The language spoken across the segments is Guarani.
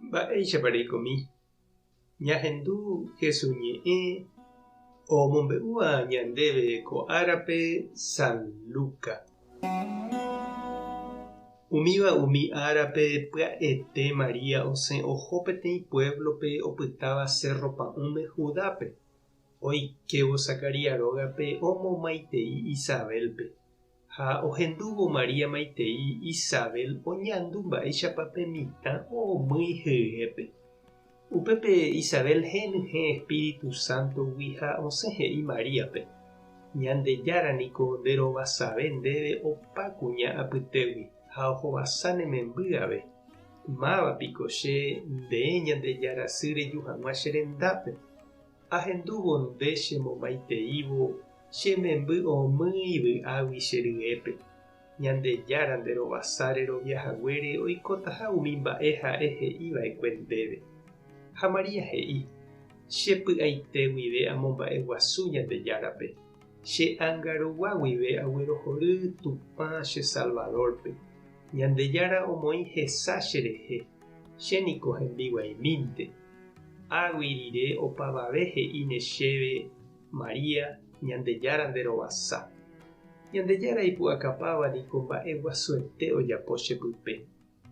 Mba'éichapa reikomi? Ñahendu Jesús ñe'ẽ omombe'úva ñandéve ko árape San Luca. Umíva umi árape pya'ete María osẽ oho peteĩ puévlope opytáva sérro pa'ũme Judápe. Oikévo Zacarías rógape omomaitei Isabélpe. Ha ohendúvo María maitei Isabel oñandu mba'éichapa pe mitã omýi hyépe. Upépe Isabel henyhẽ Espíritu Sántogui ha osẽ he'i Maríape, Ñandejára niko nde rovasave ndéve opa kuña apytégui ha ohovasa ne memby ave. Máva piko che nde Ñandejára sy reju hag̃ua che rendápe? Ahendúvo nde che momaiteívo che memby omýi vy'águi che ryépe. Ñandejára nde rovasa rerovia haguére oikotaha umi mba'e ha'e he'i va'ekue ndéve. Ha María he'i, Che py'aite guive amomba'e guasu Ñandejárape, che ánga rugua guive aguerohory Tupã che Salvadórpe. Ñandejára omoĩ hesa cherehe, che niko hembiguaimínte. Águi rire opavave he'íne chéve, María, Ñandejára nde rovasa. Ñandejára ipu'akapáva niko mba'e guasuete ojapo che pype,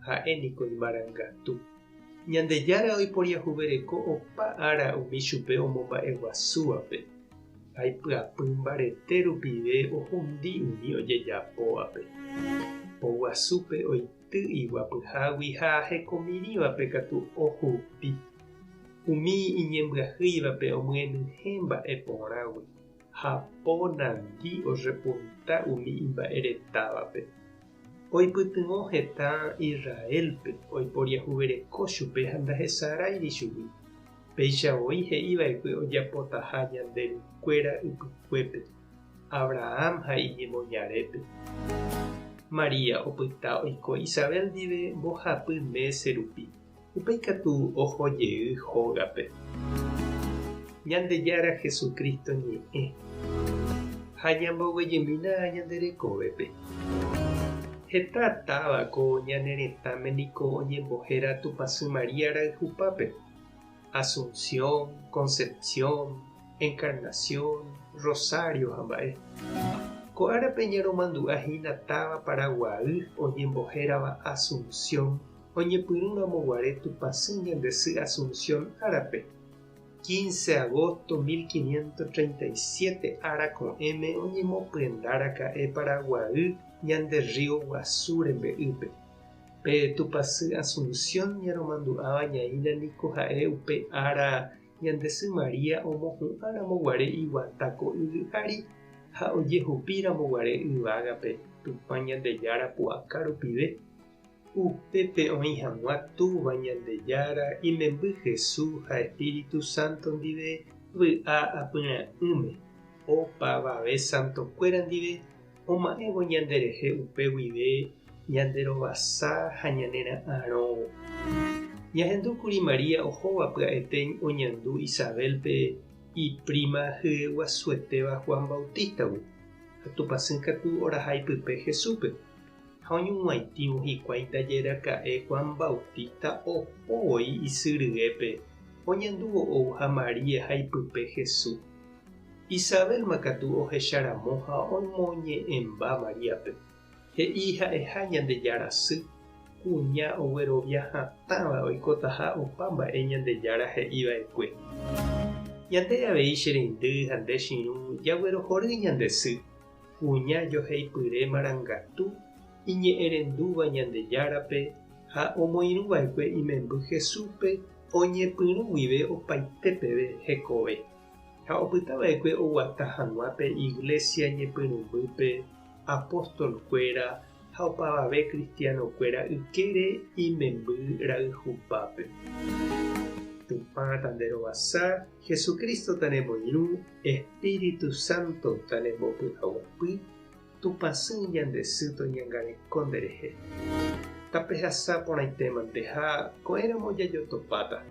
ha'e niko imarangatu. Ñandejára oiporiahuvereko opa ára umi chupe omomba'eguasúvape, ha ipyapy mbarete rupive ohundi umi ojejapóvape. Poguasúpe oity iguapyhágui ha hekomirĩvape katu ohupi. Umi iñembyahýivape omyenyhẽ mba'e porãgui. Ha po nandi orrepunta umi imba'eretávape. Oipytyvõ hetã Israélpe, oiporiahuvereko chupe ha ndahesaráiri chugui. Péicha voi he'i va'ekue ojapotaha ñande rukuéra ypykuépe, Abraham ha iñemoñarépe. María opyta oiko Isabel ndive mbohapy mése rupi. Upéi katu oho jey hógape. Ñandejára Jesucristo ñe'ẽ. Ha ñamboguejymína ñande rekovépe. Heta táva ko ñane retãme niko oñembohéra Tupãsy María rayhupápe, Asunción, Concepción, Encarnación, Rosario ha mba'e. Ko árape ñaromandu'a hína táva Paraguay oñembohérava Asunción Oñepyrũ ramo guare Tupãsy ñande sy Asunción árape, quince agosto 1537 ára ko'ẽme oñemopyenda raka'e Paraguay ñande río guasu rembe'ýpe. Pe Tupãsy Asunción ñaromandu'áva ñaína niko ha'e upe ára ñande sy María omohu'ã ramo guare iguata ko yvy ári ha ojehupi ramo guare yvágape Tupã Ñandejára pu'aka rupive. Upépe oĩ hag̃ua Túva Ñandejára, imemby Jesús ha Espíritu Santo ndive vy'a apyra'ỹme, opavave santokuéra ndive oma'ẽvo ñanderehe upe guive ñanderovasa ha ñanera'arõvo. Ñahendúkuri María ohóva pya'ete oñandu Isabel-pe ipríma hyeguasuetéva Juan Bautista-gui, ha Tupãsy katu oraha ipype Jesús-pe. Ha oñug̃uaitĩvo hikuái ndaje raka'e Juan Bautista oho voi isy ryépe, oñandúvo ouha María ha ipype Jesús. Isabelma katu ohecha ramo ha omoñe'ẽmba Maríape. He'i ha'eha Ñandejára sy, kuña oguerovia hatãva oikotaha opa mba'e Ñandejára he'i va'ekue. Ñande avei che reindy ha nde che irũ jaguerohory ñande sy. Kuña joheipyre marangatu iñe'ẽrendúva Ñandejárape ha omoirũva'ekue imemby Jesúspe oñepyrũ guive opaite peve hekove, ha opytava'ekue oguata hag̃ua pe Iglesia ñepyrũmbýpe apóstol-kuéra ha opavave cristiano-kuéra ykére imemby rayhupápe. Tupã tanderovasa, Jesucristo tanemoirũ Espíritu Santo tanembopy'aguapy, Tupãsy ñande sy toñangareko nderehe. Tapehasa porãitémante ha ko'ẽramo jajotopáta.